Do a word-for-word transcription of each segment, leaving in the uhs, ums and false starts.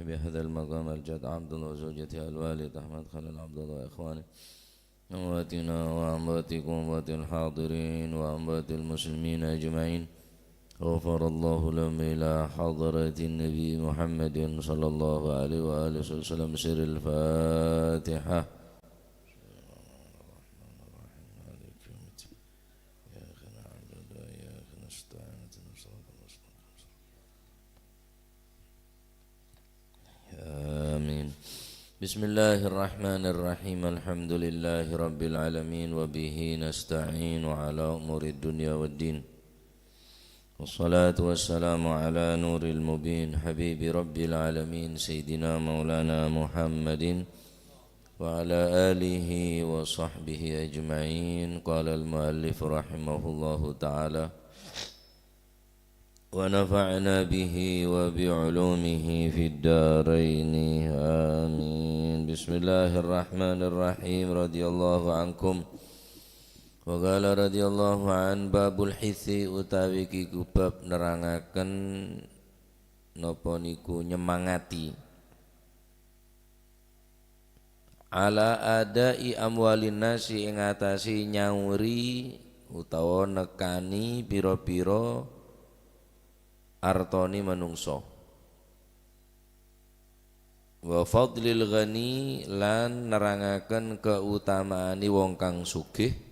بهذا المقام الجد عبد الله وزوجته الوالد أحمد خليل عبد الله وإخوانه، أمواتنا وأمواتكم وأموات الحاضرين وأموات المسلمين أجمعين. غفر الله لهم إلى حضرة النبي محمد صلى الله عليه وآله وسلم. سر الفاتحة. إياك نعبد وإياك نستعين. اهدنا الصراط المستقيم. آمين. بسم الله الرحمن الرحيم. الحمد لله رب العالمين، وبه نستعين على أمور الدنيا والدين. والصلاة والسلام على نور المبين، حبيب رب العالمين، سيدنا مولانا محمد وعلى آله وصحبه أجمعين. قال المؤلف رحمه الله تعالى، ونفعنا به وبعلومه في الدارين. آمين. بسم الله الرحمن الرحيم. رضي الله عنكم. Wa qala radhiyallahu an, babul hissi, utawi iki bab nerangaken napa niku nyemangati, ala adai amwalin nasi, ing atase nyauri utawa nekani pira-pira artane manungsa. Wa fadlil ghani, lan nerangaken kautamaane wong kang sugih,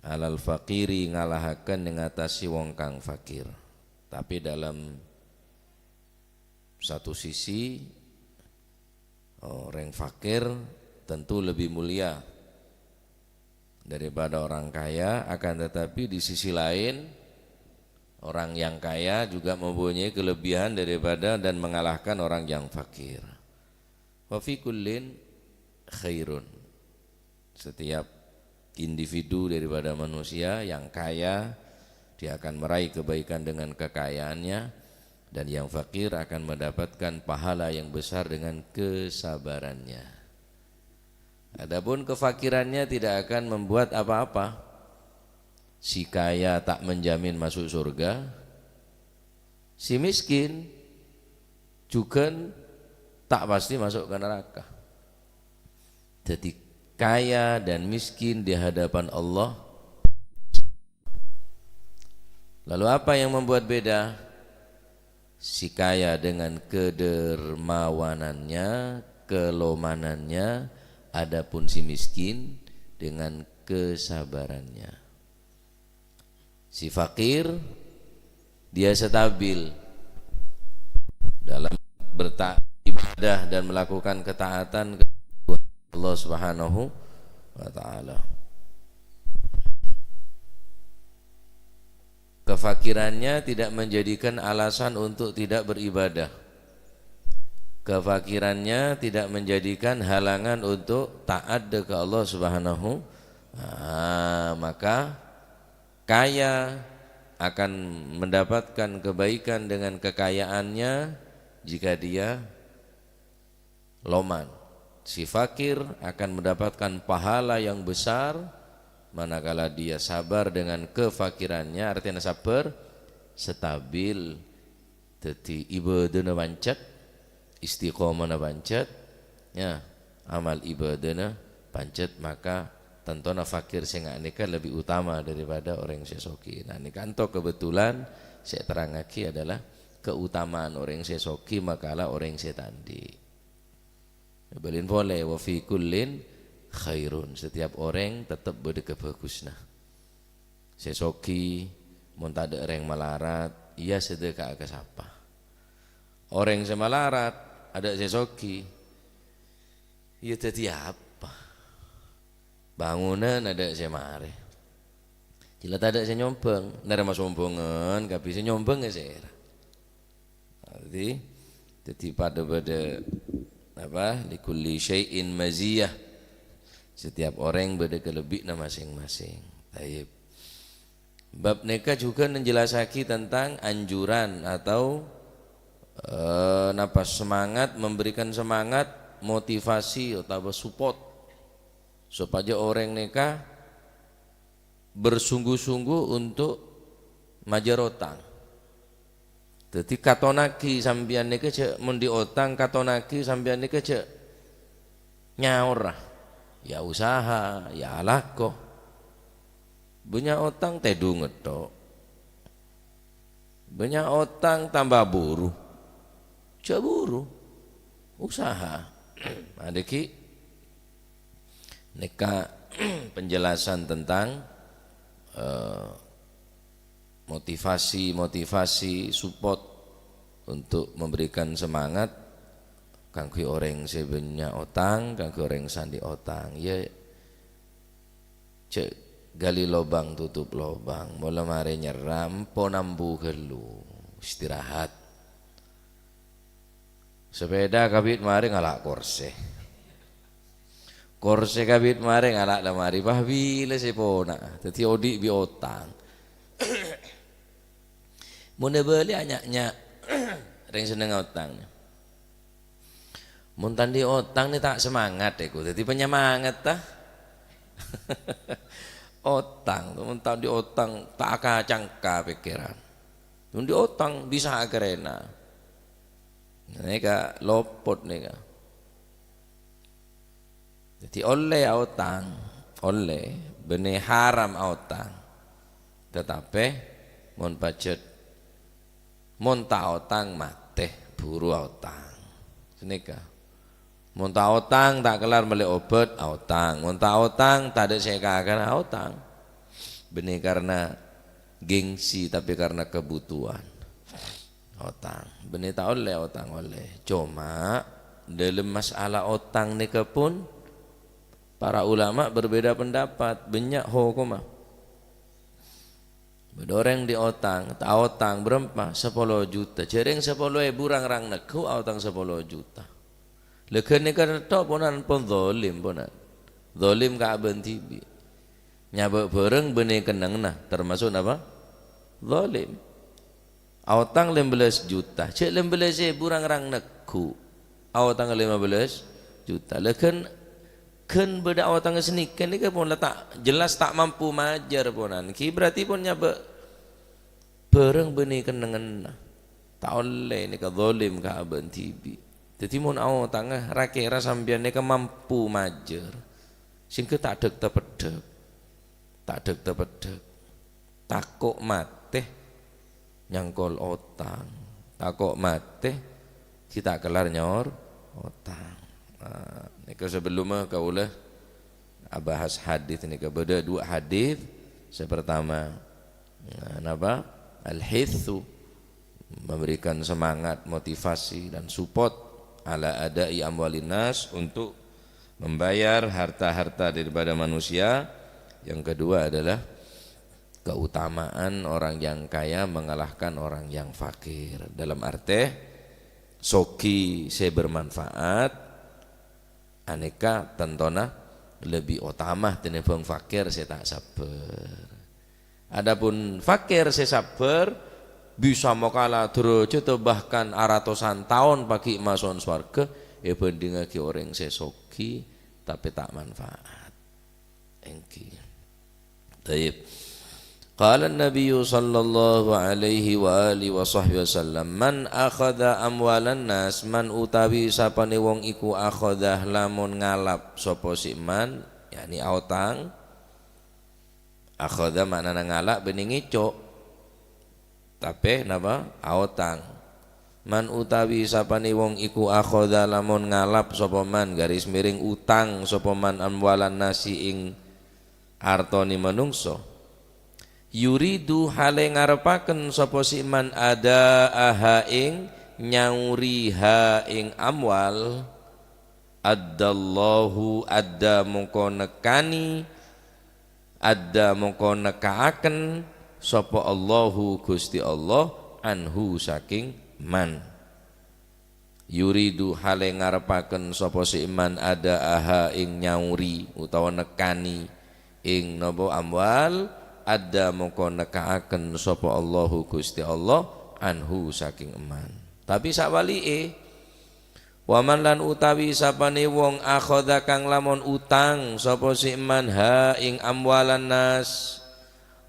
alal faqiri, ngalahaken ing atase wong kang fakir. Tapi dalam satu sisi, orang fakir tentu lebih mulia daripada orang kaya, akan tetapi di sisi lain, orang yang kaya juga mempunyai kelebihan daripada dan mengalahkan orang yang fakir. Wa fi kullin khairun. Setiap individu daripada manusia yang kaya, dia akan meraih kebaikan dengan kekayaannya, dan yang fakir akan mendapatkan pahala yang besar dengan kesabarannya. Adapun kefakirannya tidak akan membuat apa-apa. Si kaya tak menjamin masuk surga, si miskin juga tak pasti masuk ke neraka. Jadi, kaya dan miskin di hadapan Allah. Lalu, apa yang membuat beda? Si kaya dengan kedermawanannya, kelomanannya, adapun si miskin dengan kesabarannya. Si fakir, dia stabil dalam berta-, ibadah dan melakukan ketaatan kepada Allah Subhanahu wa Ta'ala. Kefakirannya tidak menjadikan alasan untuk tidak beribadah. Kefakirannya tidak menjadikan halangan untuk taat ke Allah Subhanahu. Nah, maka kaya akan mendapatkan kebaikan dengan kekayaannya jika dia loman. Si fakir akan mendapatkan pahala yang besar manakala dia sabar dengan kefakirannya, artinya sabar, stabil. Daddi ibadahna pancet, istiqomahna pancet, ya, amal ibadahna pancet, maka tantona fakir sè nga' nèka lebbi utama daripada orèng sè soghi. Nah, nèka anto kebetulan sè èterrangngaghi adalah keutamaan orèng sè soghi makala orèng sè ta' andi'. Bâlin polè, "Wa fi kullin khairun." Setiap orèng tettep bâdâ kabhâghusna. Sè soghi, mon tadâ' rèng malarat, iyâ sèdhâka'a ka sapa? Orèng sè malarat, adâ' sè soghi, iyâ dhâddhi apa? Bângonan adâ' sè marè. Jhâ' la tadâ' sè nyombhâng, narèma sombhângan kabbhi sè nyombhâng sèra. Dhâddhi, dhâddhi padâ bâdâ, apa, "Likulli syai'in maziyah." Setiap orèng bâdâ kalebbi'na masèng-masèng. Tayyib. Bab nèka juga menjelasagi tentang anjuran atau, eh, napa, semangat, memberikan semangat, motivasi, otabâ support, sopajâ orèng nèka bersungguh-sungguh untuk majâr otang. Dhâddhi, katonaghi sampèyan nèka jhâ', mon dhi otang, katonaghi sampèyan nèka jhâ' nyaora. Ya usaha, ya alako. Bânnya' otang tèdung ngetto'. Bânnya' otang tamba buru. Jhâ' buru. Usaha. Adâghi' nèka penjelasan tentang, eh, motivasi-motivasi, support untuk memberikan semangat kaangghuy orèng sè bânnya' otang, kaangghuy orèng sè andi' otang. Ya, jhâ' ghâli lobang tutup lobang, mola marè nyerra, empo nambu ghâllu, istirahat. Sepèda kabit marè ngala' korsè. Korsè kabit marè ngala' lemari, pas bilâ sè pona', dhâddhi odi' bi' otang. Mon èbâli anya'-nya' rèng sennengnga otang. Mon ta' andi' otang nè ta' semangat èko, dhâddhi panyemangat ta. Otang, mon ta' andi' otang ta' ka-cangka pèkkèran. Mon andi' otang bisa aghârèna. Nèka lopot nèka. Dhâddhi ollè aotang, ollè, bânnè haram aotang. Tatapè mon pajhât, mon ta' aotang matè, buru aotang. Sanèka. Mon ta' aotang, ta' kellar mellè obhât, aotang. Mon ta' aotang, tadâ' sè èkakana, aotang. Bânnè karena gengsi, tapè karena kebutuhan. Otang. Bânnè ta' ollè otang, ollè. Coma, dâlem masalah otang nèka pon, para ulama berbeda pendapat. Bânnya' hokomma. Bâdâ orèng andi' otang, ta' otang bârâmpa? Sapolo juta. Jhârèng sapolo èbu rang-rang neggu', aotang sapolo juta. Lè ghânèka nètto' ponan pon dzalim, ponan. Dzalim ka abâ'na dhibi'. Nyabâ' bhârâng bânnè kennengnganna, termasuk napa? Dzalim. Aotang lèma bellâs juta, jhâ' lèma bellâs èbu rang-rang neggu'. Aotang lèma bellâs juta. Lè ghân, ghân bâdâ aotang sanèka nèka pon la ta' jelas ta' mampu majâr ponan. Ghi berarti pon nyabâ' bhârâng bânnè kennengnganna. Ta' ollè nèka dzalim ka abâ'na dhibi'. Dhâddhi mon aotangnga ra-kèra sampèyan nèka mampu majâr, sèngghâ ta' dhâk-tapeddhâk. Ta' dhâk-tapeddhâk. Tako' matè nyangkol otang. Tako' matè ghi' ta' kellar nyaor otang. Nah, nèka sabellunna kaulâ abahas hadis nèka. Bâdâ dua hadis. Sè pertama, nah, napa? Al-hitsu, memberikan semangat, motivasi, dan support ala ada'i amwalin nas, untuk membayar harta-harta daripada manusia. Yang kedua adalah keutamaan orang yang kaya mengalahkan orang yang fakir. Dalam arti, soghi sè bermanfaat, anèka tantona lebbi otama tènèbhâng fakir sè ta' sabbhâr. Adapun fakir sè sabbhâr bisa makala dârâjhâddhâ bahkan aratosan taon pagghi' maso'on sowarghâ èbhândhingngaghi orèng sè soghi tapè ta' manfaat. Èngghi. Tayyib. Qala Nabiyyu sallallahu alaihi wa alihi wa sahbihi wasallam, "Man akhadha amwalan nas," man utawi sapane wong iku akhadha lamun ngalap sapa si man, yakni aotang. Akhadha maknana ngalap benne ngecok. Tape napa? Aotang. Man utawi sapane wong iku akhadha lamun ngalap sapa man, garis miring utang sapa man amwalan nasi ing artane manungsa. Yuridu hale ngarepaken sapa si man adaaha ing nyauriha ing amwal, addallahu adda mongko nekani, adda mongko nekaaken sapa Allahu Gusti Allah anhu saking man. Yuridu hale ngarepaken sapa si man adaaha ing nyauri utawa nekani ing napa amwal, adda mongko nekaaken sapa Allahu Gusti Allah anhu saking man. Tapi sawalike, wa man lan utawi sapane wong akhadha kang lamun utang sapa si man ha ing amwalan nas,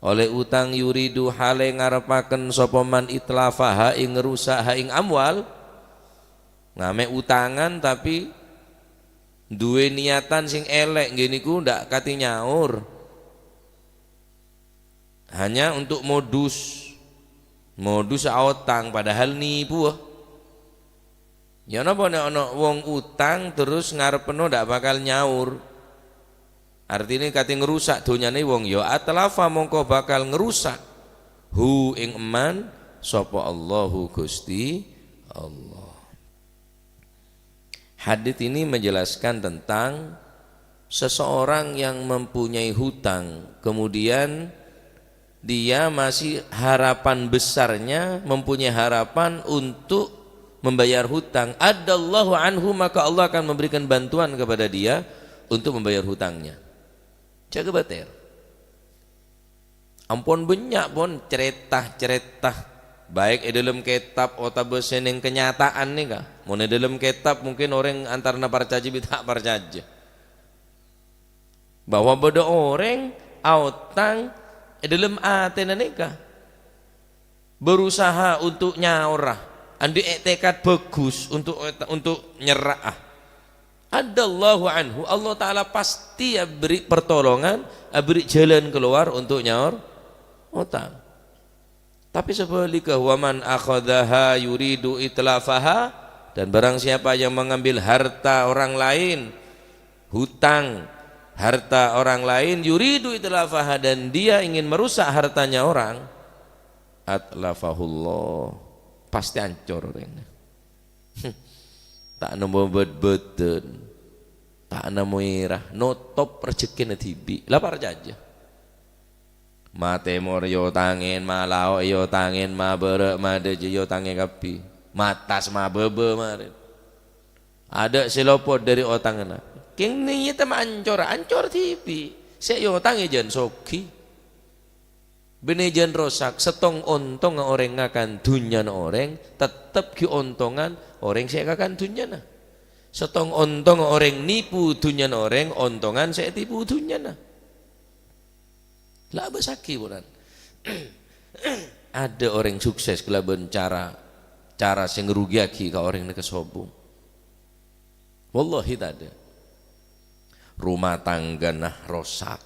Olè utang yuridu halè ngarepaken sapa man itlafaha ing ngrusak ha ing amwal. Ngamè' utangan tapi duwè niatan sing èlè', ngghi niku ndak kati nyaor. Hanya untuk modus. Modus aotang padahal nipuwâ. Ya napa nek ana wong utang terus ngarepenno ndak bakal nyaur? Artine kate ngrusak donyane wong, ya atlafa mongko bakal ngrusak hu ing eman sapa Allahu Gusti Allah. Hadits ini menjelaskan tentang seseorang yang mempunyai hutang, kemudian dia masih harapan besarnya, mempunyai harapan untuk membayar hutang. Addallahu anhu, maka Allah akan memberikan bantuan kepada dia untuk membayar hutangnya. Jaga bater. Ampon bannya' pon careta-careta, baik è dâlem kètab otabâ sè neng kenyataan nèka. Mon è dâlem kètab mungkin orèng antarana parcajâ bi' ta' parcajâ. Bahwa bâdâ orèng aotang è dâlem atèna nèka. Berusaha untuk nyaora, andi' ètekad bagus untuk, untuk nyerra'a. Addallahu anhu, Allah Ta'ala pasti abri pertolongan, abri jalan keluar untuk nyaor otang. Tapi sebaliknya, "Wa man akhadhaha yuridu itlafaha," dan barang siapa yang mengambil harta orang lain, hutang harta orang lain, yuridu itlafaha, dan dia ingin merusak hartanya orang, atlafahullah, pasti hancur orangnya. Ta' nemmo bâd-bâdân, ta' nemmo èrah, notop rejhekkèna dhibi'. La parcajâ. Matè mor èotangè, malao èotangè, mabârâ' madâjâ èotangè kabbhi. Matas mabâbâ marèn. Adâ' sè lopot dâri otanganna. Kèng niyadhâ ma' ancor, ancor dhibi'. Sè èotangè jân soghi. Bânnè jân rosak, settong ontongnga orèng ngakan dhunnyana orèng, tettep ghi' ontongan orèng sè èkakan dhunnyana. Settong ontongnga orèng nipu dhunnyana orèng, ontongan sè ètipu dhunnyana. La abâssaghi, ponan. Adâ' orèng sukses kalabân cara, cara sè ngrugiyaghi ka orèng nèka sobung. Wallahi tadâ'. Rumah tanggana rosak,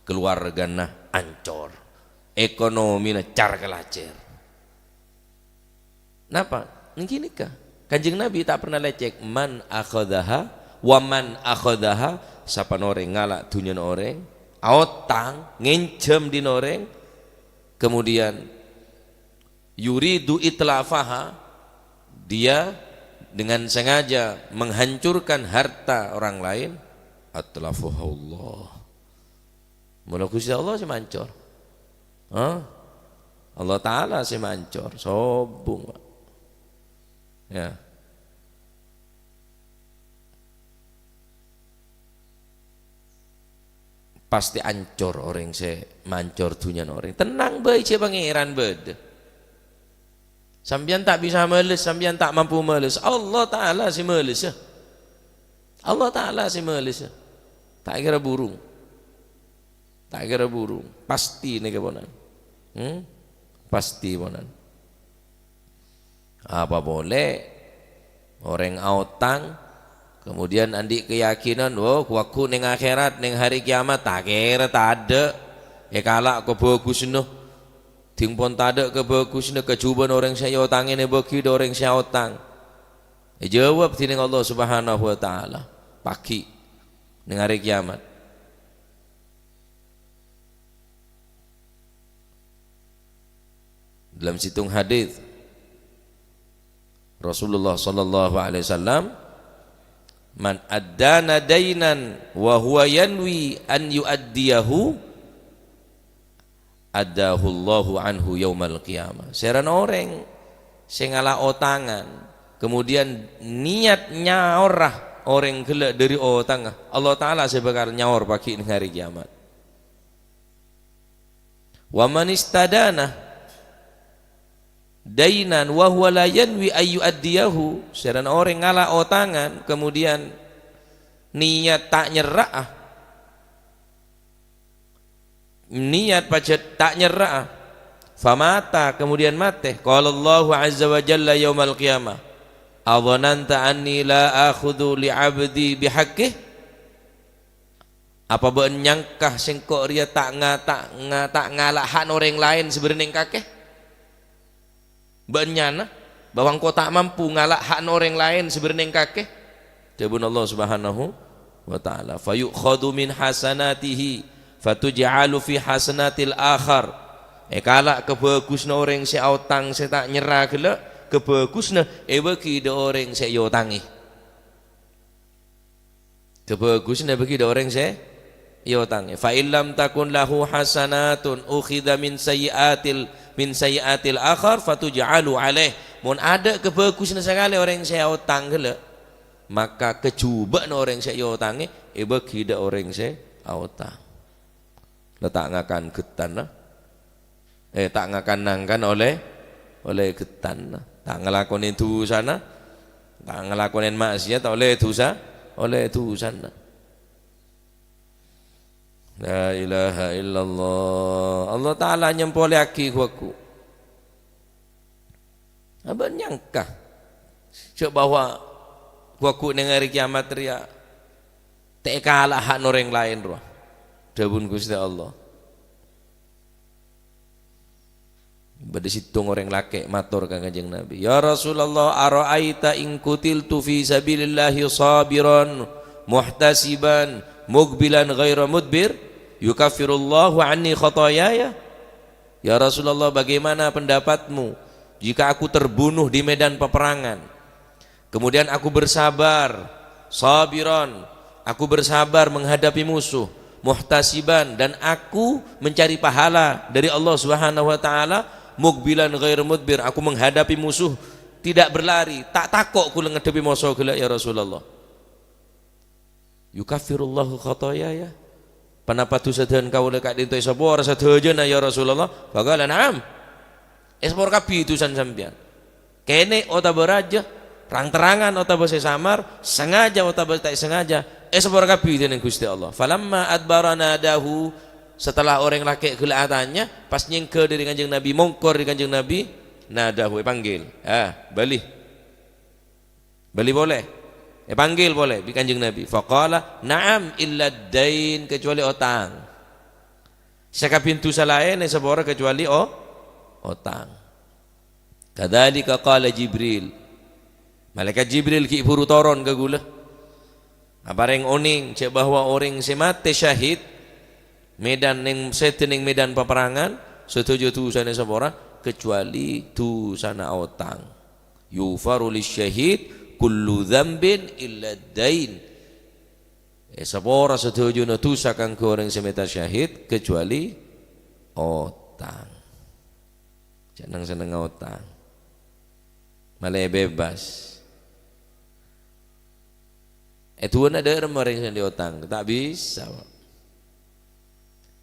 keluargana ancor, ekonomina car-kalacèr. Napa? Nèng ghânèka. Kanjeng Nabi ta' pernah lècèk, "Man akhadhaha, wa man akhadhaha," sapana orèng ngala' dhunnyana orèng, aotang, ngènjhâm dhin orèng, kemudian yuridu itlafaha, dia dengan sengaja menghancurkan harta orang lain, atlafahullah. Mula Gusti Allah sè mancor. Hah? Allah Ta'ala sè mancor. Sobung, Pak. Ya. Pasti ancor orèng sè mancor dhunnyana orèng. Tenang bhâi, jhâ' Pangèran bâdâ. Sampèyan ta' bisa males, sampèyan ta' mampu males. Allah Ta'ala sè males. Allah Ta'ala sè males. Ta' kèra burung. Ta' kèra burung. Pasti nèka ponan. Hmm? Pasti ponan. Apa polè orèng aotang, kemudian andi' keyakinan, "Wo, ghu-lagghu neng akhirat, neng hari kiamat, ta' kèra tadâ', èkala' kabhâghusânna. Dhing pon tadâ' kabhâghusânna, kajhubâ'ân orèng sè èotangè nèbâghi dâ' orèng sè aotang." Èjâwâb dhinèng Allah Subhanahu wa Ta'ala, paghi' neng hari kiamat. Dalam sèttong hadits, Rasulullah sallallahu alaihi wasallam, "Man addana dainan wa huwa yanwi an yu'addiyahu, addahullahu anhu yaumal qiyamah." Sèrana orèng sè ngala' otangan, kemudian niat nyaora orèng ghellâ' dâri otangnga, Allah Ta'ala sè bhâkal nyaor paghi' neng hari kiamat. "Wa man istadana dainan wa huwa la yanwi ayyu'addiyahu," sèrana orèng ngala' otangan, kemudian niat ta' nyerra'a, niyat pajhât ta' nyerra'a. Famata, kemudian mate. Qala Allahu azza wa jalla yaumal qiyamah, "Adzananta anni la akhudhu li 'abdi bihaqqih?" Apa bâ'na nyangka sèngko' rèya ta' nga-, ta' nga-, ta' ngala' ha'na orèng laèn sè bârâ' neng kakè? Bâ'na nyana bahwa engko' ta' mampu ngala' ha'na orèng laèn sè bârâ' neng kakè? Dhâbuna Allah Subhanahu wa Ta'ala, "Fa yu'khadhu min hasanatihi, fa tuj'alu fi hasanatil akhar." Èkala' kabhâghusânna orèng sè aotang sè ta' nyerra ghellâ', kabhâghusânna èbâghi dâ' orèng sè èotangè. Kabhâghusânna bâghi dâ' orèng sè èotangè. "Fa illam takun lahu hasanatun ukhidha min sayyi'atil, min sayyi'atil akhar fatuj'alu alaih." Mon adâ' kabhâghusânna sakalè orèng sè aotang ghellâ', maka kajhubâ'na orèng sè èotangè èbâghi dâ' orèng sè aotang. La ta' ngakan ghettanna. Eh, ta' ngakan-nangkan ollè, ollè ghettanna. Ta' ngalakonè dhusana. Ta' ngalakonè ma'siyat ollè dhusa, ollè dhusana. La ilaha illallah. Allah Ta'ala nyèmpolèyaghi ghu-lagghu. Abâ' nyangka jhâ' bahwa ghu-lagghu neng arè kèyamat rèya ta' èkala' ha'na orèng laèn rowa. Dhâbuna Ghustè Allah. Bâdâ sèttong orèng lakè' mator ka Kanjeng Nabi, "Ya Rasulullah, ara'aita in qutiltu fi sabilillahi sabiran muhtasiban muqbilan ghaira mudbir, yukaffirullahu anni khatayaya?" Ya Rasulullah, bagaimana pendapatmu jika aku terbunuh di medan peperangan? Kemudian aku bersabar, sabiran, aku bersabar menghadapi musuh, muhtasiban, dan aku mencari pahala dari Allah Subhanahu wa Ta'ala, muqbilan ghair mudbir, aku menghadapi musuh tidak berlari, ta' tako' kaulâ ngadhebbhi moso ghellâ', ya Rasulullah. "Yukaffirullahu khatayaya?" Ponapa dhusa dhân kaulâ ka'dinto èsapora sadhâjâna, ya Rasulullah? Faqala, "Na'am." Èsapora kabbhi dhusana sampèyan. Kènè' otabâ rajâ, rang-terrangan otabâ sè samar, sengaja otabâ ta' sengaja, èsapora kabbhi dhinèng Ghustè Allah. "Falamma adbara nadahu," setelah orèng lakè' ghellâ' atanya, pas nyèngghâ dâri Kanjeng Nabi, mongkor dâri Kanjeng Nabi, nadahu, èpanggil. "Ah, bâli." Bâli polè. Èpanggil polè bi' Kanjeng Nabi. Faqala, "Na'am, illa dain, kecuali otang." Sakabin dhusa laèn èsapora kecuali o-, otang. Kadzalika qala Jibril. Malaikat Jibril ghi' buru toron ka kaulâ. Aparèng onèng jhâ' bahwa orèng sè matè syahid, medan neng, sèdhâ neng medan paperangan, sadhâjâ dhusana èsapora, kecuali dhusana otang. "Yughfaru lisyahid kullu dzambin illa dain." Èsapora sadhâjâna dhusa kaangghuy orèng sè mètè syahid, kecuali otang. Jhâ' neng-sennengnga otang. Malè bebas. Èdu'âna dâ'remma orèng sè andi' otang? Ta' bisa, Pak.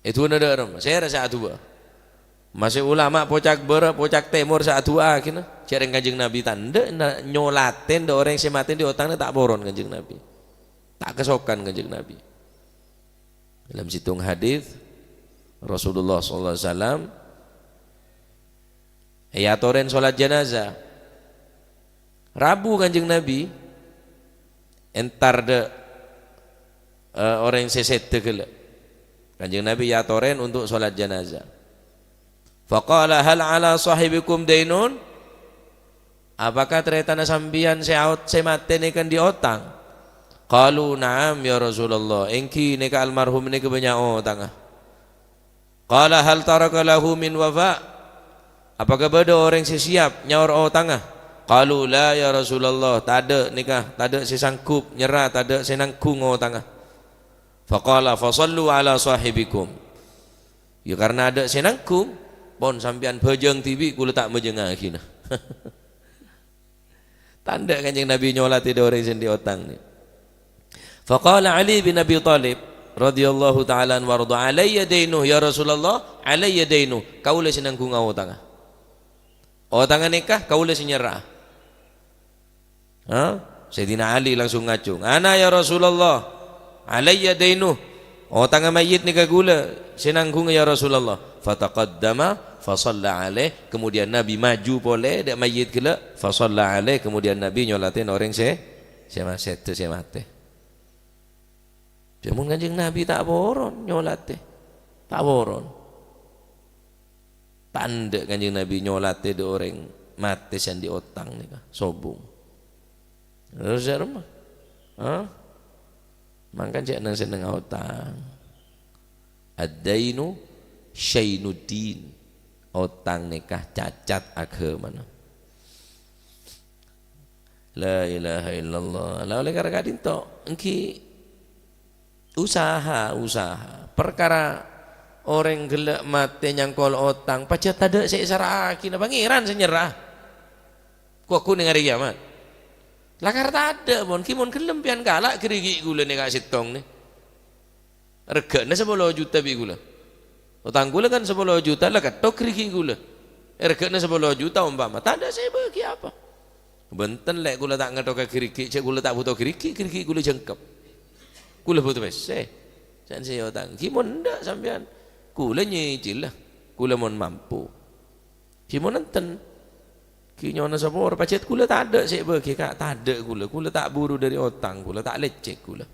Èdu'âna dâ'remma? Sèra sè adu'a? Masè ulama pocak bârâ', pocak tèmor sè adu'a ghina. Jhâreng Kanjeng Nabi ta' endâ' na-, nyolatè dâ' orèng sè matè andi' otang ta' poron Kanjeng Nabi. Ta' kasokan Kanjeng Nabi. Dalam sèttong hadis, Rasulullah sallallahu alaihi wasallam èyatorè salat janazah. Rabu Kanjeng Nabi entar dâ', eh, orèng sè sèdhâ ghellâ'. Kanjeng Nabi èyatorè untuk salat janazah. Faqala, "Hal ala sahibikum dainun?" "Apakah tarètanna sampèyan sè aot-, sè matè nèka andi' otang?" Qalu, "Na'am, ya Rasulullah, èngghi nèka almarhum nèka bânnya' otangnga." Qala, "Hal taraka lahu min wafa?" "Apakah bâdâ orèng sè siap nyaor otangnga?" Qalu, "La, ya Rasulullah, tadâ' nèka, tadâ' sè sanggup nyerra, tadâ' sè nangghung otangnga." Faqala, "Fasallu ala sahibikum." Ya, karna adâ' sè nangghung, pon sampèyan bhâjâng dhibi', kaulâ ta' bhâjângngaghina. Tandhâ Kanjeng Nabi nyolatè dâ' orèng sè andi' otang nè. Faqala Ali bin Abi Thalib radhiyallahu ta'ala anhu warḍha, "Alayya dainuh, ya Rasulullah, alayya dainuh." Kaulâ sè nangghunga otangnga. Otangnga nèka kaulâ sè nyerra'a. Ha? Sayyidina Ali langsung ngacung, "Ana ya Rasulullah, alayya dainuh." "Otangnga mayyit nèka ghulâ sè nangghungnga, ya Rasulullah." Fataqaddama fasalla alaih. Kemudian Nabi maju polè dâ' mayyit ghellâ', fasalla alaih. Kemudian Nabi nyolatè orèng sè, sè ma-, sèdhâ sè matè. Jhâ' mon Kanjeng Nabi ta' poron nyolatè. Ta' poron. Ta' endâ' Kanjeng Nabi nyolatè dâ' orèng matè sè andi' otang nèka, sobung. Terros jhâ' remma. Hah? Mangkana jhâ' neng-sennengnga otang. Ad-dainu syainuddin. Otang nèka cacat aghâmana. La ilaha illallah. La oleh karana ka'dinto, èngghi usaha, usaha. Parkara orèng ghellâ' matè nyangkol otang, pajhât tadâ' sè èserra'aghina, Pangèran sè nyerra. Ghu-, ghu neng arè kiamat. Lakar tadâ', mon, ghi mon ghellem pèyan kala' ghârighi' ghulâ nèka sèttong nè. Règhâna sapolo juta bi' ghulâ. Otang ghulâ kan sapolo juta, la kettok ghârighi' ghulâ. Eh, règhâna sapolo juta ompama, tadâ' sè èbâghi apa? Bhunten, lè', ghulâ ta' ngettoka ghârighi', jhâ' ghulâ ta' bhuto ghârighi', ghârighi' ghulâ jhengkep. Ghulâ bhuto pèssè. Sèn sè otang. Ghi mon endâ' sampèyan. Ghulâ nyècèla. Ghulâ mon mampu. Ghi mon enten. Ghi nyona sapora, pajhât ghulâ tadâ' sè èbâghi, Ka', tadâ' ghulâ. Ghulâ ta' buru dâri otang, ghulâ ta' lècèk ghulâ.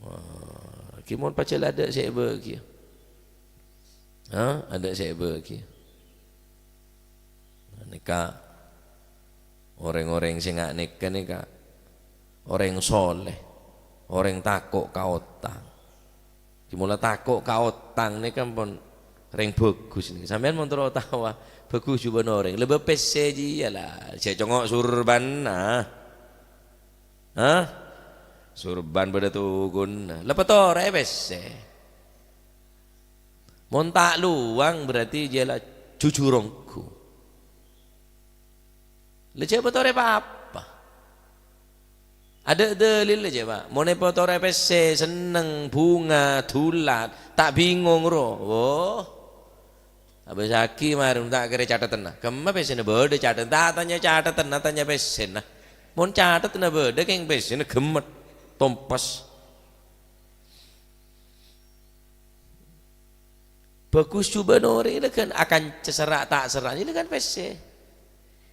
Wah, ghi mon pajhât adâ' sè èbâghi. Ha? Adâ' sè èbâghi. Nah, nèka orèng-orèng sè nga' nèka nèka orèng soleh, orèng tako' ka otang. Dimulâ tako' ka otang nèka ampon rèng bhâghus nèka. Sampèyan mon terro taowa bhâghus jhubâna orèng, lebâ pèssè jiyâ la, jhâ' congo' surbanna. Hah? Surban bâdâ toghunna. La èpatorè pèssè. Mon ta' lowang berarti jiyâ la jhujhur ongghu. La jhâ' èpatorè pa-apa. Adâ' dalil jhâ', Pa'. Mon èpatorè pèssè, senneng, bhunga, dhulat, ta' bingong, ro. Woh. Abâssaghi marè, mon ta' kèra catheddhâna. Kemma pèssèna bâdâ catheddhâ. Ta' tanya catheddhâna, tanya pèssèna. Mon catheddhâna bâdâ, kèng pèssèna ghemmet, tompes. Bhâghus jhubâna orèng la ghân akanca serra' ta' serra' la ghân pèssè.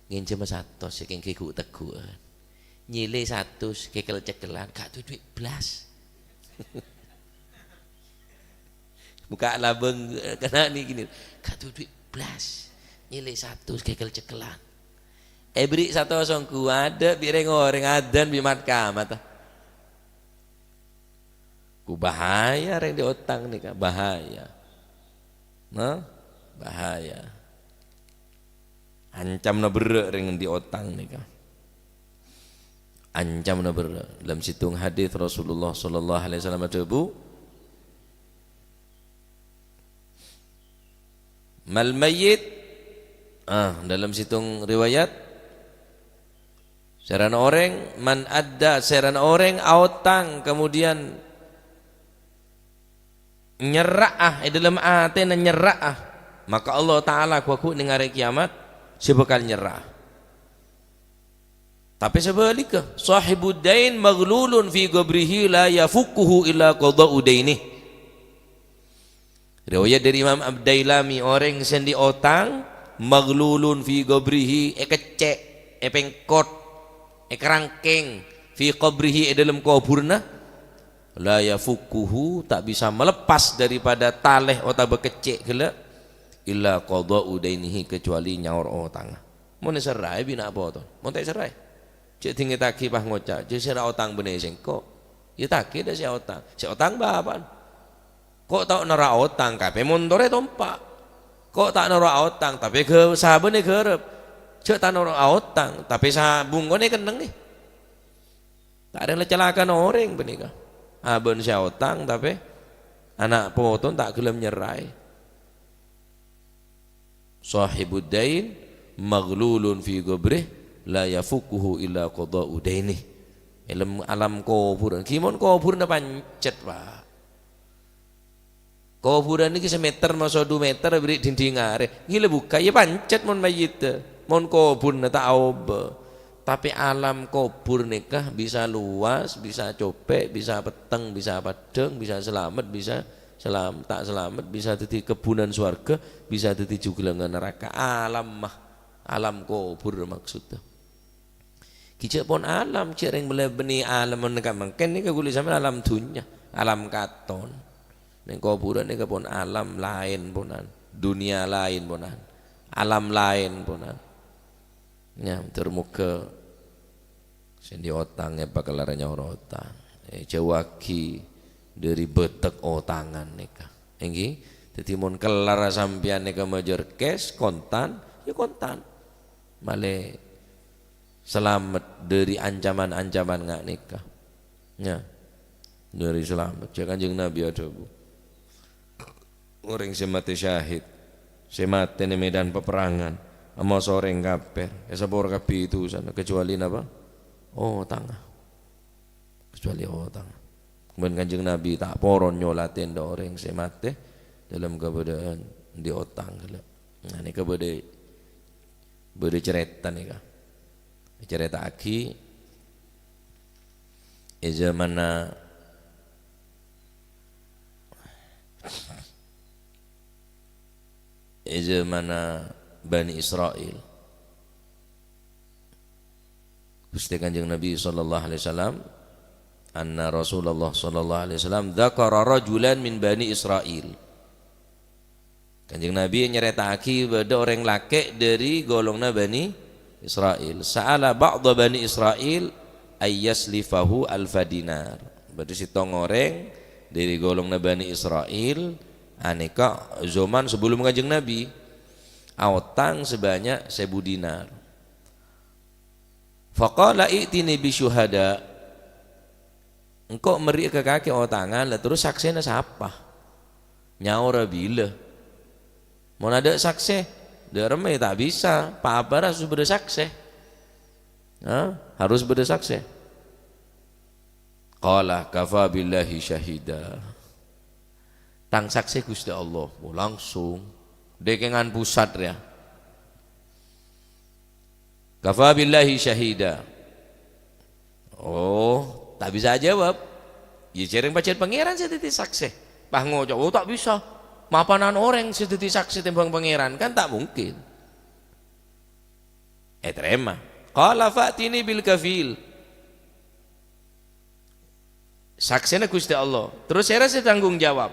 Ngènjhâma satos sè kèng ghu'-tegghu'ân. Nyèlè satos kèkel-cèkkelan, gha' du-, duit blas. Bukka' labâng, eh, kennèng ghi, ghi. Gha' du-, duit blas. Nyèlè satos kèkel-cèkkelan. Èberri' satos ongghu adâ' bi' rèng-orèng adân bi' mat-kamat. Ku bahaya rèng andi' otang nèka, bahaya. Nah, bahaya. Ancamna berrâ' rèng andi' otang nèka. Ancamna berrâ'. Dalam sèttong hadis Rasulullah sallallahu alaihi wasallam adhâbu, "Mal mayyit," ah, dalam sèttong riwayat, sèrana orèng, "man adda," sèrana orèng aotang, kemudian nyerra'a, è dâlem atèna nyerra'a, maka Allah Ta'ala ghu-, ghu neng arè kiamat sè bhâkal nyerra'a. Tapè sabhâligghâ, "Shahibud dain maghlulun fi qabrihi la yafukkuhu illa qada'u dainih." Riwayat dâri Imam Ad-Dailami, orèng sè andi' otang, maghlulun fi qabrihi, èkeccè', èpèngkot, èkarangkèng, fi qabrihi, è dâlem kobhurrâ, la yafukkuhu, ta' bisa melepas daripada talè otabâ keccè' ghellâ', illa qada'u dainihi, kecuali nyaor otangnga. Mon èserraè bi' na' poto, mon ta' èserraè, jhâ' dingètaghi pas ngoca', "Jhâ' sè ra otang bânnè sèngko'." Yâ taghi dâ' sè otang. Sè otang bapa'na. Ko' ta' noro' otang, tapè montorè tompa'. Ko' ta' noro' otang, tapè ghâ-, sabâna ghârâp. Jhâ' ta' noro' otang, tapè sa-, bungkona kennengngè. Ta' rèng la calakana orèng panèka. Abâ'na sè aotang, tapè ana' potona ta' ghellem nyerraè. "Shahibud dain maghlulun fi qabrih la yafukkuhu illa qada'u dainih." È dâlem alam kobhurân. Ghi mon kobhurrâ pancet, Pa'. Kobhurân nèka sameter, maso' du meter, bâri' dinding arè. Ghi la bukka', yâ pancet mon mayyiddhâ. Mon kobhurrâ ta' aobâ. Tapè alam kobhur nèka bisa luas, bisa copè', bisa petteng, bisa peddhâng, bisa salamet, bisa salam-, ta' salamet, bisa dhâddhi kebbhunan sowarghâ, bisa dhâddhi jhughâlângnga naraka. Alam mah, alam kobhur maksudda. Ghi' jhâ' pon alam, jhâ' rèng bâlâ bânnè alam nèka mangkèn nèka ghuli sampèyan alam dhunnya, alam katon. Neng kobhurân nèka pon alam laèn ponan, dunia laèn ponan, alam laèn ponan. Nya, moghâ-moghâ sè andi' otang èpakellara nyaor otang. Èjhâuwaghi dhâri bâtek otangan nèka. Èngghi? Dhâddhi mon kellar sampèyan nèka majâr cash, kontan, ya kontan. Malè salamet dhâri ancaman-ancaman nga' nèka. Nya. Dhâri salamet. Jhâ' Kanjeng Nabi adhâbu, "Orèng sè matè syahid, sè matè neng medan peperangan, amoso orèng kafir, èsapora kabbhi dusana, kecuali napa? Otangnga. Kecuali otangnga." Bân Kanjeng Nabi ta' poron nyolatè dâ' orèng sè matè dâlem kabâdâ'ân andi' otang ghellâ'. Nah, nèka bâdâ, bâdâ carèta nèka. Ècarèta'aghi è zamanna, è zamanna Bani Israil. Ghustè Kanjeng Nabi sallallahu alaihi wasallam, anna Rasulullah sallallahu alaihi wasallam dzakara rajulan min Bani Israil. Kanjeng Nabi nyarèta'aghi bâdâ orèng lakè' dhâri golonganna Bani Israil. Sa'ala ba'dha Bani Israil ayyaslifahu alfa dinar. Bâdâ sèttong orèng dhâri golonganna Bani Israil, anèka zaman sebelum Kanjeng Nabi, aotang sebanyak seribu dinar. Faqala, "I'tini bisyuhada." Engko' merri'â ka kakè otangan, la terros saksèna sapa? Nyaora bilâ? Mon adâ' saksè, dâ' remma ta' bisa, pa-apa harus bâdâ saksè. Ha? Harus bâdâ saksè. Qala, "Kafa billahi syahida." Tang saksè Ghustè Allah. Oh, langsung. Dèkèngan pusat, ya. "Kafa billahi syahida." Oh, ta' bisa ajâwâb. Ya, jhâreng pajhât Pangèran sè dhâddhi saksè. Pas ngoca', "Oh, ta' bisa. Mapanan orèng sè dhâddhi saksè tèmbhâng Pangèran." Kan ta' mungkin. Ètarèma. Qala, "Fa'tini bil kafil." Saksèna Ghustè Allah. Terros sèra sè tanggung jawab?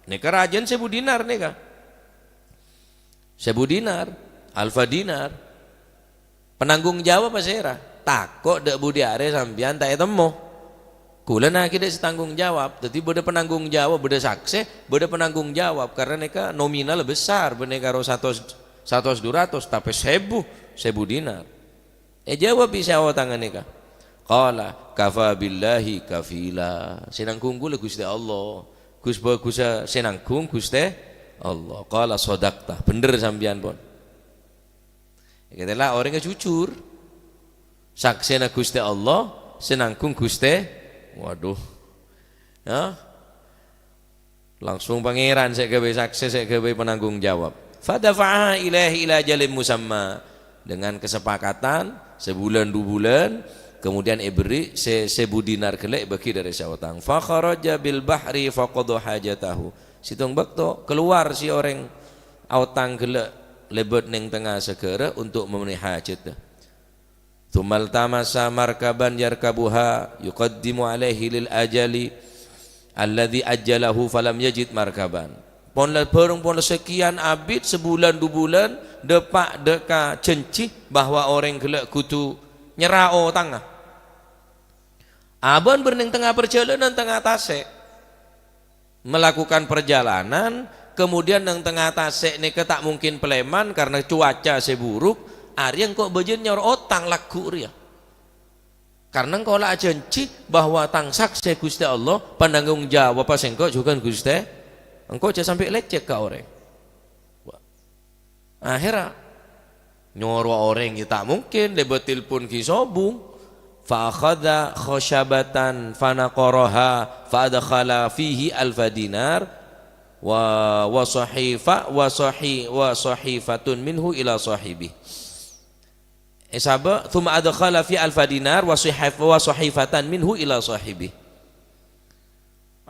Nèka rajâna seribu dinar nèka. Seribu dinar, alfa dinar. Penanggung jawab sèra? Tako' dâ' budi arè sampèyan ta' ètemmo. Kaulâ naghi dâ' sè tanggung jawab. Dhâddhi bâdâ penanggung jawab, bâdâ saksè, bâdâ penanggung jawab. Karena nèka nominal besar, bânnè karo satos, satos dhu ratos, tapè seribu, seribu dinar. Èjâwâb bi' sè aotangnga nèka. Qala, "Kafa billahi kafila." Sè nangghung kaulâ Ghustè Allah. Ghus-, bhâghussâ sè nangghung Ghustè Allah. Qala, "Shadaqta." Bhender sampèyan pon. Kètèla orèngnga jujur. Saksèna Ghustè Allah, sè nangghung Ghustè. Waduh. Ya. Langsung Pangèran sè ghâbây saksè, sè ghâbây penanggung jawab. Fadafa'aha ilaihi ila ajalin musamma. Dengan kesepakatan sebulan, dua bulan, kemudian èberri' sè, seribu dinar ghellâ' èbâghi dâri sè aotang. Fa kharaja bil bahri faqadha hajatahu. Sèttong bâkto kalowar sè orèng aotang ghellâ' lèbât neng tengnga saghârâ untuk memenuhi hajat. Tsumma iltamasa markaban yarkabuha yuqaddimu alaihi lil ajali alladzi ajjalahu falam yajid markaban. Pon la-, bhâreng pon la sakèyan abit, sabulân, dhu bulân, dâpa' dâ' ka janji bahwa orèng ghellâ' kodhu nyerra otangnga. Abân bârneng tengnga parjhâlânan tengnga tasè'. Melakukan perjalanan, kemudian neng tengnga tasè' nèka ta' mungkin palèman karena cuaca sè buruk, arèya engko' bâjâna nyaor otang lagghu' rèya. Karena engko' la ajhânjhi bahwa tang saksè Ghustè Allah, pananggung jawab sèngko' jhughân Ghustè, engko' jhâ' sampè' lècèk ka orèng. Akhèrra nyoro orèng ghi' ta' mungkin, lèbât tilpon ghi' sobung. Fa akhadha khasyabatan fa naqaraha fa adkhala fihi alfa dinar wa, wa sahifa, wa sahi-, wa sahifatun minhu ila sahibi. Èsabâ', "Tsumma adkhala fi alfa dinar wa sihaf-, wa sahifatan minhu ila shahibi."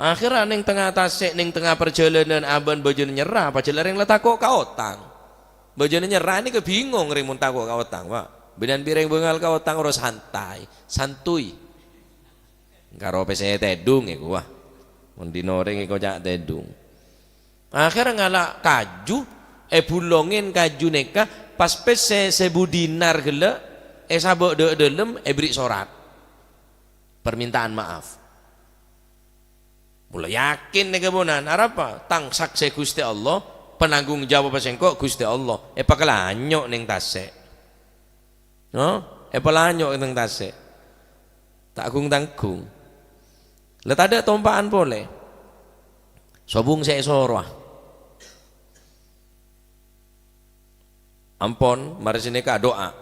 Akhèrra neng tengnga tasè', neng tengnga parjhâlânan abâ'na bâjâna nyerra, pajhât la rèng la tako' ka otang. Bâjâna nyerra nèka bingong rèng mon tako' ka otang, Pak. Bânnè bi' rèng bângal ka otang ora santai, santuy. Karo pèssè tèdung èkowa. Mon dina orèng èkoca' tèdung. Akhèrra ngala' kaju, èbulongè kaju nèka, pas pèssè sèbu dinar ghellâ', èsabâ' dâ'-, dâlem, èberri' sorat. Permintaan maaf. Mola yakin nèka bhunten, arapa? Tang saksè Ghustè Allah, pananggung jawab sèngko' Ghustè Allah. Èpakalanyo' neng tasè'. No? Èpalanyo' neng tasè'. Ta' gung-tanggung. La tadâ' tompa'an polè. Sobung sè èsorowa. Ampon, marè sanèka adu'a.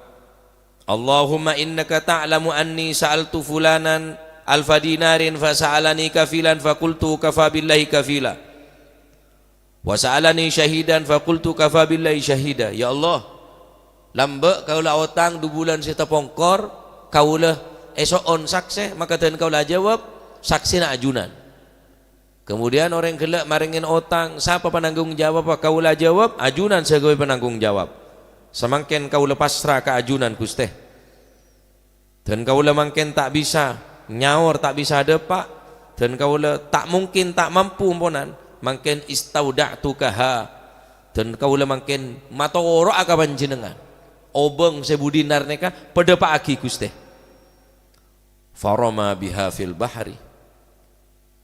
"Allahumma innaka ta'lamu anni sa'altu fulanan alfa dinarin fa sa'alani kafilan fa qultu kafa billahi kafila. Wa sa'alani syahidan fa qultu kafa billahi syahida." Ya Allah, lambâ' kaulâ aotang du bulân sè tapongkor, kaulâ èso'on saksè, maka dân kaulâ ajâwâb, saksèna ajunan. Kemudian orèng ghellâ' marèngè otang, sapa pananggung jawabhâ? Kaulâ ajâwâb, ajunan sè aghâbây pananggung jawab. Samangkèn kaulâ pasra ka ajunan, Ghustè. Dân kaulâ mangkèn ta' bisa nyaor, ta' bisa dâpa'. Dân kaulâ ta' mungkin ta' mampu, amponan. Mangkèn istauda'tukaha. Dân kaulâ mangkèn matoro'a ka panjhennengngan. Obâng sèbu dinar nèka padâpa'aghi, Ghustè. Farama biha fil bahri.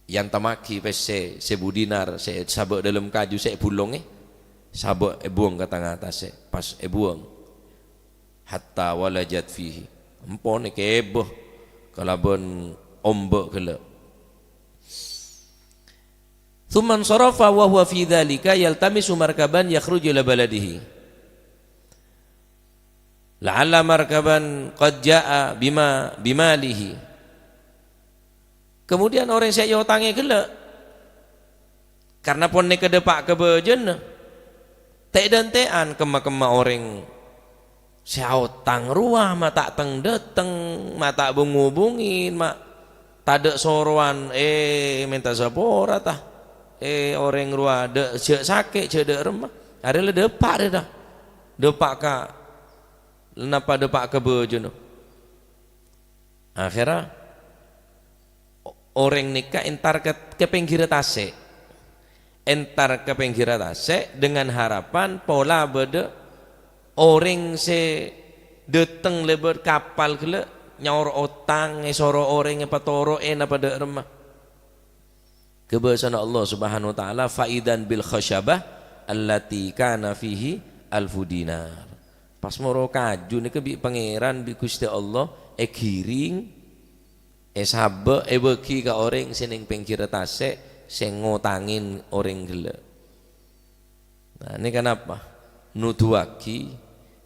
Èantammaghi pèssè sèbu dinar sè èsabâ' dâlem kaju sè èbulongè, sabâ' èbuwâng ka tengnga tasè', pas èbuwâng. Hatta walajat fihi. Empon èkèbâ kalabân ombâ' ghellâ'. Tsumma sharafa wa huwa fi dzalika yaltamisu markaban yakhruju ila baladihi. La'alla markaban qad ja'a bima, bimalihi. Kemudian orèng sè èotangè ghellâ', karna pon nèka dâpa' ka bâjâna, tè'-dântè'an kemma-kemma orèng sè aotang rowa ma' ta' teng-dâteng, ma' ta' bung-ngobungin, ma' tadâ' sorowan, eh, mènta sapora, ta? Eh, orèng rowa dâ', jhâ' sakè', jhâ' dâ' remma. Arè la dâpa' rè, ta? Dâpa' ka, napa dâpa' ka bâjâna? Akhèrra, o-, orèng nèka èntar ka, ka pèngghirra tasè'. Èntar ka pèngghirra tasè' dengan harapan pola bâdâ orèng sè dâteng lèbât kapal ghellâ', nyaor otang, èsoro orèng èpatoro'è napa dâ' remma. Ka bhâsana Allah Subhanahu wa Ta'ala, "Fa idzan bil khasyabah allati kana fihi alfu dinar." Pas moro kaju nèka bi' Pangèran, bi' Ghustè Allah èghiring, èsabâ', èbâghi ka orèng sè neng pèngghirra tasè' sè ngotangè orèng ghellâ'. Nah, nèka napa? Nuduwaghi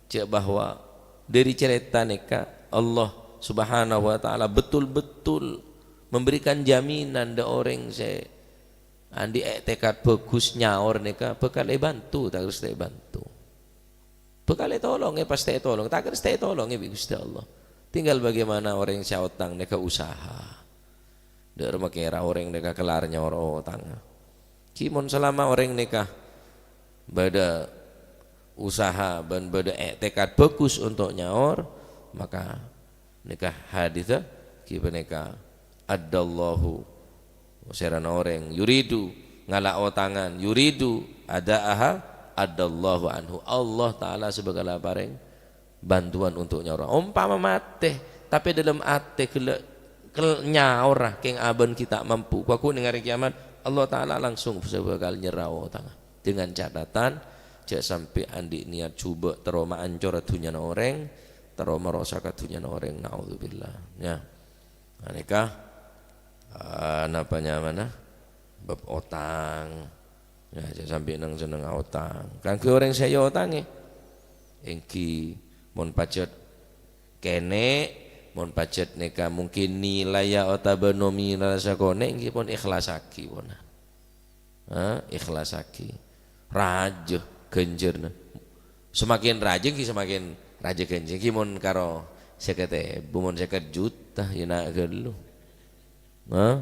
jhâ' bahwa dâri carèta nèka Allah Subhanahu wa Ta'ala betul-betul memberikan jaminan dâ' orèng sè andi' è'tèkad bhâghus nyaor nèka bhâkal èbânto, ta' kèra ta' èbânto. Bhâkal ètolongè, pastè ètolongè, ta' kèra ta' ètolongè bi' Ghustè Allah. Tinggal bagaimana orèng sè aotang nèka usaha. Dâ' remma kèra orèng nèka kellar nyaor otangnga. Ghi mon salama orèng nèka bâdâ usaha bân bâdâ è'tèkad bhâghus onto' nyaor, maka nèka haditha ghi panèka addallahu, sèrana orèng yuridu ngala' otangan, yuridu ada'aha, addallahu anhu. Allah Ta'ala sè bhâkal aparèng bhântowan onto' nyaora. Ompama matè, tapè dâlem atè ghellâ' kel-, nyaora kèng abâ'na ghi' ta' mampu. Kowa ghu neng arè kèyamat, Allah Ta'ala langsung sè bhâkal nyerra otangnga. Dengan catatan, jhâ' sampè' andi' niyat jhubâ' terro maancora dhunnyana orèng, terro marosaka dhunnyana orèng. Naudzubillah. Ya. Nah, nèka, eh, napa nyamana? Bab otang. Ya, jhâ' sampè' neng-senneng aotang. Kaangghuy orèng sè èotangè. Èngghi, mon pajhât kènè', mon pajhât nèka mungkin nilaiya otabâ nominal sakonè', èngghi pon èkhlasaghi pon. Ha, èkhlasaghi. Rajâ ghânjhârna. Semakin rajâ èngghi semakin Rajâ ghânjhâ ghi' mon karo sèket èbu, mon sèket juta, yâ na' ghâllu. Hah?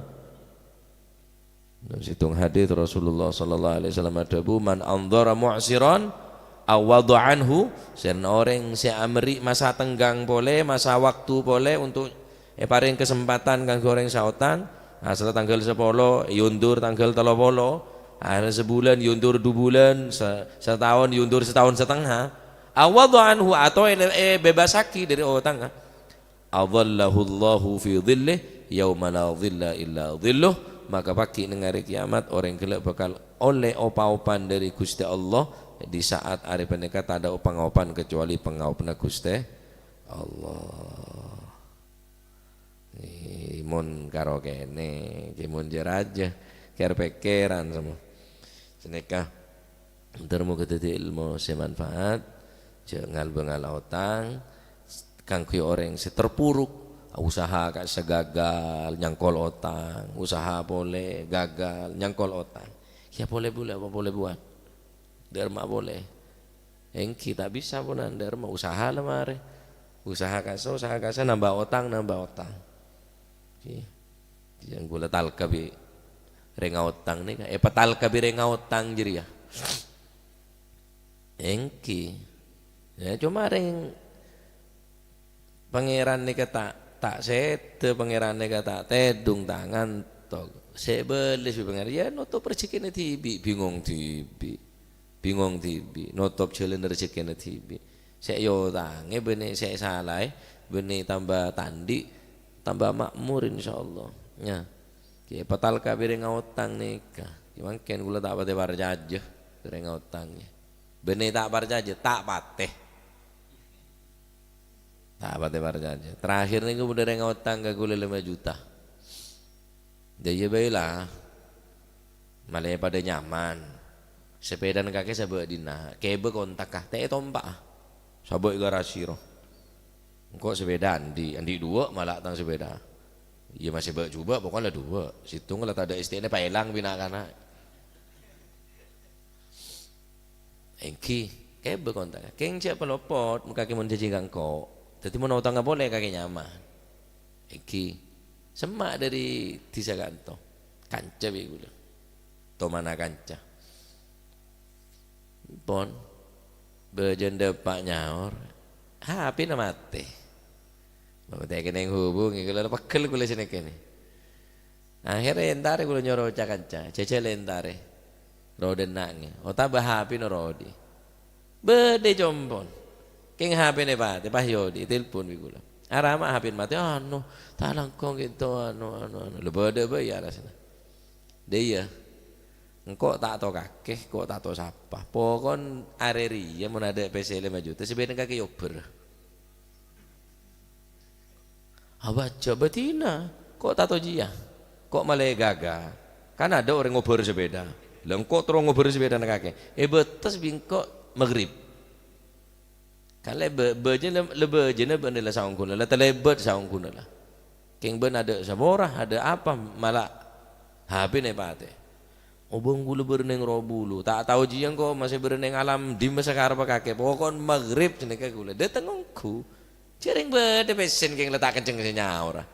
Dâlem sèttong hadits Rasulullah sallallahu alaihi wasallam adhâbu, "Man andhara mu'siran aw wada'anhu," sèrna orèng sè amerri' masa tenggang polè, masa waktu polè untuk èparèng kasempatan kaangghuy orèng sè aotang, asalla tangghâl sapolo, èondur tangghâl tello polo, asalla sabulân, èondur du bulân, sa-, sataon, èondur sataon satengnga. Aw wada'anhu, atau è-, èbebasaghi dâri otangnga. Adhallahullahu fi dhillih yauma la dhilla illa dhilluh, maka paghi' neng arè kiyamat orèng ghellâ' bhâkal ollè pa-opan dâri Ghustè Allah. Di saat arè panèka tadâ' pa-opan kecuali pa-opanna Ghustè Allah. È, mon karo kènè', ghi mon jâ-rajâ, kèr-pèkkèran semmo. Sanèka, ter moghâ dhâddhi èlmo sè manfaat, jhâ' ngal-bângal otang, kaangghuy orèng sè terpuruk, usaha ka'issa' gagal, nyangkol otang, usaha polè, gagal, nyangkol otang. Yâ polè bulâ, apa polè buwât? Dâ'ramma polè. Èngghi, ta' bisa ponan, dâ'ramma usaha la marè. Usaha ka'issa', usaha ka'issa', nambâ otang, nambâ otang. Ghi. Yang ghulâ talka bi' rèng aotang nèka, èpatalka bi' rèng aotang jârèya. Èngghi. Yâ, coma rèng Pangèran nèka ta', ta' sèdhâ, Pangèran nèka ta' tèdung, ta' ngantok. Sè èbâllis bi' Pangèran, yâ notop rejhekkèna dhibi', bingong dhibi'. Bingong dhibi', notop jhâlânna rejhekkèna dhibi'. Sè èotangè bânnè sè èsalaè, bânnè tamba ta' andi', tamba makmur, insyaallah. Yâ. Ghi patalka bi' rèng aotang nèka. Ghi mangkèn kaulâ ta' patè parcajâ bi' rèng aotang, yâ. Bânnè ta' parcajâ, ta' patè. Ta' patè parcajâ. Terakhir nèko bâdâ rèng aotang ka kaulâ lèma juta. Dâ' iyâ bhâi la. Malè padâ nyaman. Sepèdana kakè sabâ' dinna', kèbâ kontakka, ta' ètompa'a. Sabâ' è garasi ro. Engko' sepèda andi', andi' duwâ' mala tang sepèda. Iyâ masè bâ' jhubâ', pokokna la duwâ'. Sèttongnga la tadâ' èstèna paèlang bi' na'-kana'. Èngghi, kèbâ kontakka. Kèng jhâ' palopot, mon kakè mon jhânjhi ka engko'. Dâddhi mon otangnga polè kakè nyaman. Èngghi, semma' dâri dhisa ka'ento. Kanca bi' kaulâ. Tomana kanca. Pon, bâjâna dâpa' nyaor. H P-na matè. Matè kennèng hubungè, kaulâ la pegghel kaulâ sanèka nè. Akhèrra èntarè kaulâ nyoro ca-kanca, jhâjhâl èntarè. Ro dâ' enna' ngè, otabâ H P-na ro odi'. Bâdâ compon. Kèng H P-na èpatè, pas èodi', telpon bi' kaulâ. Arapa H P-na matè, anu, ta' langkong gitu, anu, anu, anu. Lho bâdâ bhâi arasana. Dâ' iyâ. Engko' ta' tao kakè, engko' ta' tao sapa. Pokon arè rèya mon adâ' pèssè lèma juta, sè bhidhâna kakè èobbhâr. Abâjâ bâdina, ko' tato jiyâ, ko' malè ghâghâ. Kan adâ' orèng ngobhâr sapèda. La engko' terro ngobhâr sapèdana kakè. Èbâtes bi' engko' maghrib. Kan lè bâ-, bâjâ-, lè bâjâna bâ'na la saongghuna, la talèbât saongghuna la. Kèng bâ'na adâ' saporah, adâ' apa, mala H P-na èpatè. Obâng kaulâ bârnèng ro bulu, ta' tao jiyâ engko' masè bârnèng alam dimma sè karebbhâ kakè. Pokon maghrib sanèka kaulâ dâteng ongghu. Jhârèng bâdâ pèssèna kèng la ta' kenceng sè nyaora.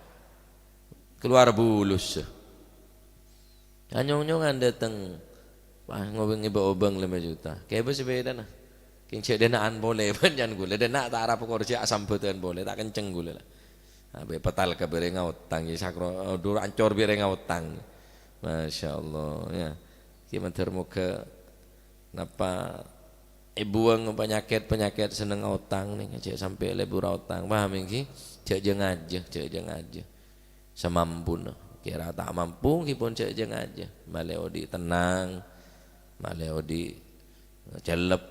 Kalowar bulus. Anyong-nyongan dâteng, wah, ngobâng ngèbâ obâng lèma juta. Kèbâ sapèdana. Kèng jhâ' dâ' enna'an polè, bânnya'an kaulâ. Dâ' enna' ta' arapa korjhâ asambhâdhân polè, ta' kenceng kaulâ la. Abâ' petal ka bârèngnga otang, yâ sakro, dur ancor bârèngnga otang. Masya Allah, yâ. Ki mandhâr moghâ napa èbuwâng panyakèt-panyakèt senneng aotang nèka, jhâ' sampè' lebur aotang. Paham ènggi? Jhâ' jâ-ngajâ, jhâ' jâ-ngajâ. Samampuna. Kèra ta' mampu, ghi pon jhâ' jâ-ngajâ. Malè odi' tennang, malè odi' cellep,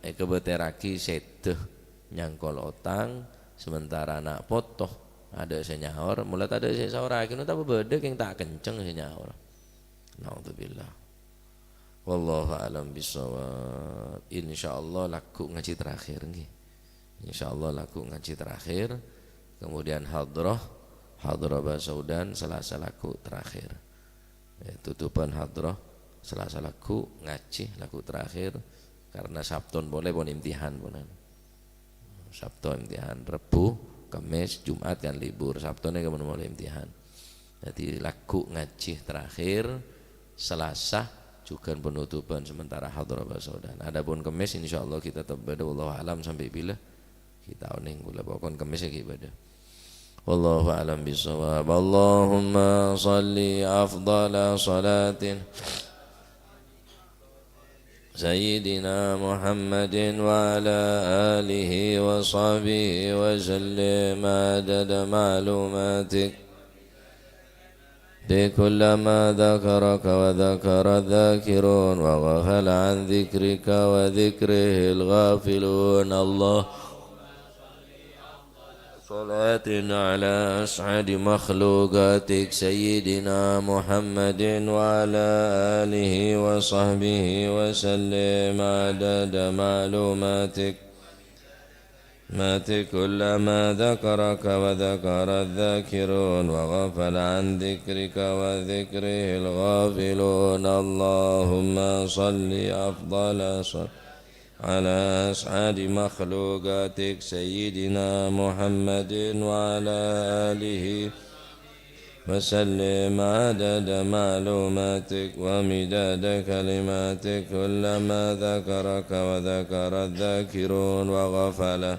èkabâtèrraghi sèdhâ nyangkol otang, sementara na' poto adâ' sè nyaor, mola tadâ' sè èsaorraghi, no, tapè bâdâ kèng ta' kenceng sè nyaor. Naudzubillah. Wallahu a'lam bishawab. Insyaallah lagghu' ngajhi terakhir, ngghi. Insyaallah lagghu' ngajhi terakhir. Kemudian hadroh, hadroh bhâsa Udan, Selasa lagghu' terakhir. Ya, tutupan hadroh, Selasa lagghu' ngajhi lagghu' terakhir. Karena Sabton polè pon imtihan ponan. Sabto imtihan, Rebbhu, Kemmès, Jum'at kan libur, Sabtona kan molaè imtihan. Dhâddhi lagghu' ngajhi terakhir, Selasa jhughân penutupan sementara hadhroh pasodan. Adapun Kemmès insyaallah kita tetep bâdâ, wallahu a'lam sampè' bilâ. Kita onèng bulâ pokon Kemmès ghi' bâdâ. Wallahu a'lam bissawab. Allahumma shalli afdhala shalatin Sayyidina Muhammadin wa ala alihi wa sahbihi wa sallim adada ma'lumatik. Bi kullama dzakaraka wa dzakara dzakirun wa ghafala an dzikrika wa dzikrihil ghafilun. Allah. Salatin ala as'adi makhluqatik Sayyidina Muhammadin wa ala alihi wa sahbihi wa sallim adada ma'lumatik. Mati kullama dzakaraka wa dzakara dzakirun wa ghafala an dzikrika wa dzikrihil ghafilun. Allahumma shalli afdhala shalati ala as'adi makhluqatik Sayyidina Muhammadin wa ala alihi wa sallim adada ma'lumatik wa midada kalimatik kullama dzakaraka wa dzakara dzakirun wa ghafala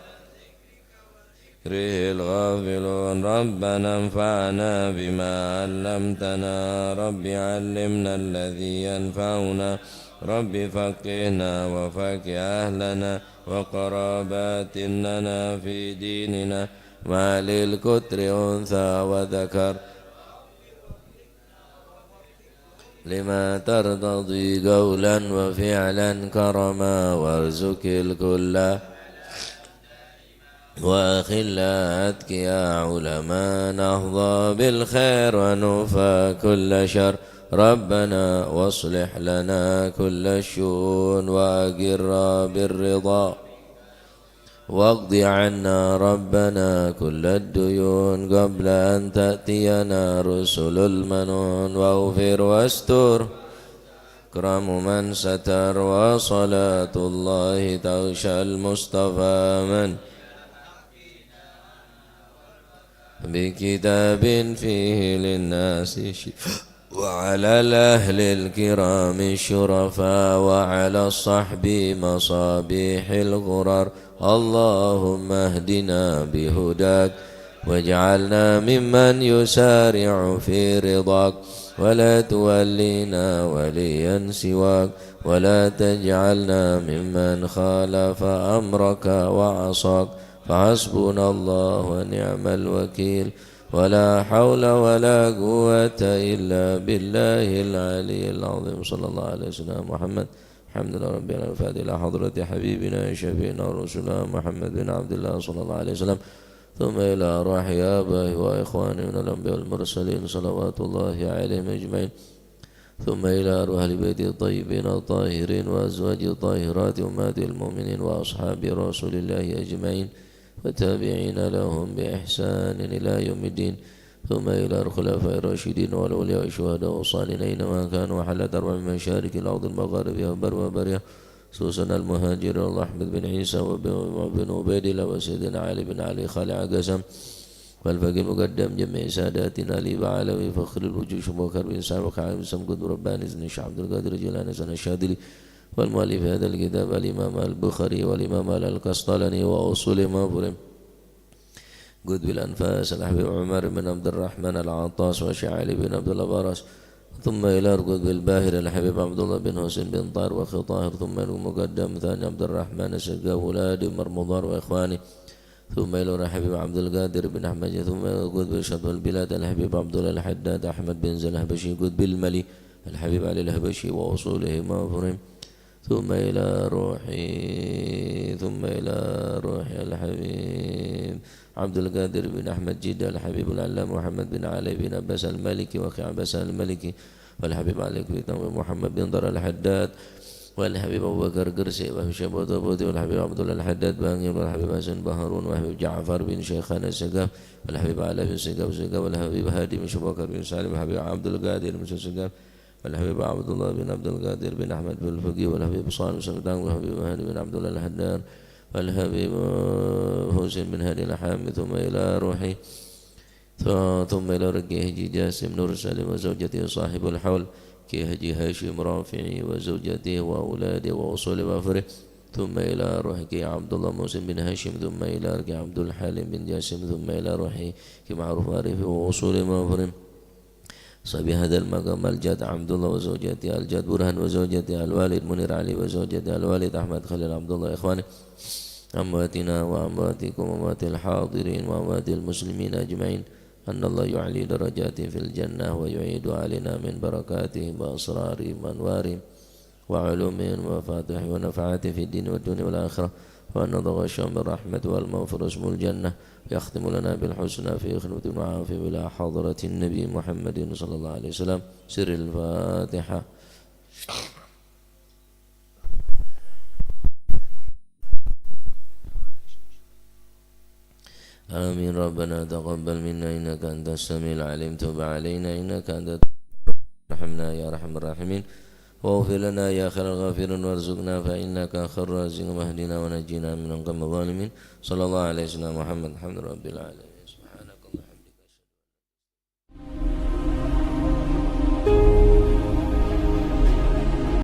dzikrihil ghafilun. Rabbana anfa'na bima 'allamtana. Rabbi 'allimna alladzi yanfa'una. Rabbi faqqihna wa faqqih ahlana wa qarabatin lana fi dinina. Wa lil qutri untha wa dzakar. Lima tartadhi qawlan wa fi'lan karama warzuqil kulla wa akhilla atqiya ulama nahza bil khair wa nufa kulla syarr. Rabbana waslih lana kulla syu'un wa agirra bir ridha. Waqdi 'anna rabbana kullad duyun qabla an ta'tiyana rusulul manun. Waghfir wastur akramu man satar wa salatullahi taghsyal mustafa man bi kitabin fihi linnasi syifa. وعلى الأهل الكرام الشرفاء وعلى الصحب مصابيح الغرر. اللهم اهدنا بهداك واجعلنا ممن يسارع في رضاك ولا تولينا وليا سواك ولا تجعلنا ممن خالف أمرك وعصاك. فحسبنا الله ونعم الوكيل. ولا حول ولا قوة إلا بالله العلي العظيم. صلى الله على سيدنا محمد. الحمد لله رب العالمين. الفاتحة إلى حضرة حبيبنا وشفيعنا ورسولنا محمد بن عبد الله صلى الله عليه وسلم. ثم إلى أرواح آبائه وإخوانه من الأنبياء والمرسلين صلوات الله عليهم أجمعين. ثم إلى أرواح آل بيته الطيبين الطاهرين وأزواجه الطاهرات أمهات المؤمنين وأصحاب رسول الله أجمعين والتابعين لهم بإحسان إلى يوم الدين. ثم إلى الخلفاء الراشدين والأولياء الشهداء والصالحين أينما كانوا وحلت أرواحهم من مشارق الأرض ومغاربها وبرها وبحرها، خصوصا المهاجرين أحمد بن عيسى وابن عبيد الله وسيدنا علي بن علي خالع قسم والفقيه المقدم جميع ساداتنا آل بعلوي فخر الوجود شيخ أبو بكر بن إسحاق وخالد بن سمكت رباني سيدنا الشيخ عبد القادر الجيلاني سيدنا الشاذلي والمؤلف هذا الكتاب الإمام البخاري والإمام القسطلاني وأصولهم وفروعهم قطب الأنفاس الحبيب عمر بن عبد الرحمن العطاس والشيخ علي بن عبد الله براس، ثم إلى القطب الباهر الحبيب عبد الله بن حسين بن طاهر وأخي طاهر، ثم إلى المقدم ثاني عبد الرحمن السقاف وأولاد عمر مضر وإخوانه، ثم إلى الحبيب عبد القادر بن أحمد، ثم إلى قطب الشط والبلاد الحبيب عبد الله الحداد أحمد بن زين الحبشي قطب الملي الحبيب علي الحبشي وأصولهم وفروعهم، ثم إلى روحي، ثم إلى روح الحبيب عبد القادر بن أحمد جدة الحبيب العلامة محمد بن علي بن عباس المالكي وأخي عباس المالكي والحبيب علي بن محمد بن طاهر الحداد والحبيب أبو بكر قرسي والحبيب شيخ بوطوبوطي والحبيب عبد الله الحداد بانغير والحبيب حسن بهارون والحبيب جعفر بن شيخان السقاف والحبيب علي بن سقاف سقاف والحبيب هادي بن شبكر بن سالم والحبيب عبد القادر بن سقاف والحبيب عبد الله بن عبد القادر بن أحمد بن الفقيه والحبيب صالح بن سمتان والحبيب هادي بن عبد الله الحداد الحبيب حسين بن هادي الحامد، ثم إلى روحه، ثم إلى روح كي حاجي جاسم نور سالم وزوجته صاحب الحول كي حاجي هاشم رافعي وزوجته وأولاده وأصوله وفره، ثم إلى روح كي عبد الله محسن بن هاشم، ثم إلى روح كي عبد الحليم بن جاسم، ثم إلى روح كي معروف عارف وأصوله وفره. صاحب هذا المقام الجد عبد الله وزوجته، الجد برهان وزوجته، الوالد منير علي وزوجته، الوالد أحمد خليل عبد الله إخوانه، أمواتنا وأمواتكم وأموات الحاضرين وأموات المسلمين أجمعين، أن الله يعلي درجاته في الجنة ويعيد علينا من بركاته بأسرارهم وأنوارهم وعلومهم وفاتح ونفعات في الدين والدنيا والآخرة، وأن نتغشى من رحمة والمغفرة اسم الجنة، ويختم لنا بالحسنى في خدمة وعافية إلى حضرة النبي محمد صلى الله عليه وسلم. سر الفاتحة. آمين. ربنا تقبل منا إنك أنت السميع العليم، تب علينا إنك أنت التواب الرحيم. ارحمنا يا أرحم الراحمين، واغفر لنا يا خير الغافرين، وارزقنا فإنك خير الرازقين، واهدنا ونجنا من القوم الظالمين. صلى الله على سيدنا محمد. الحمد لله رب العالمين.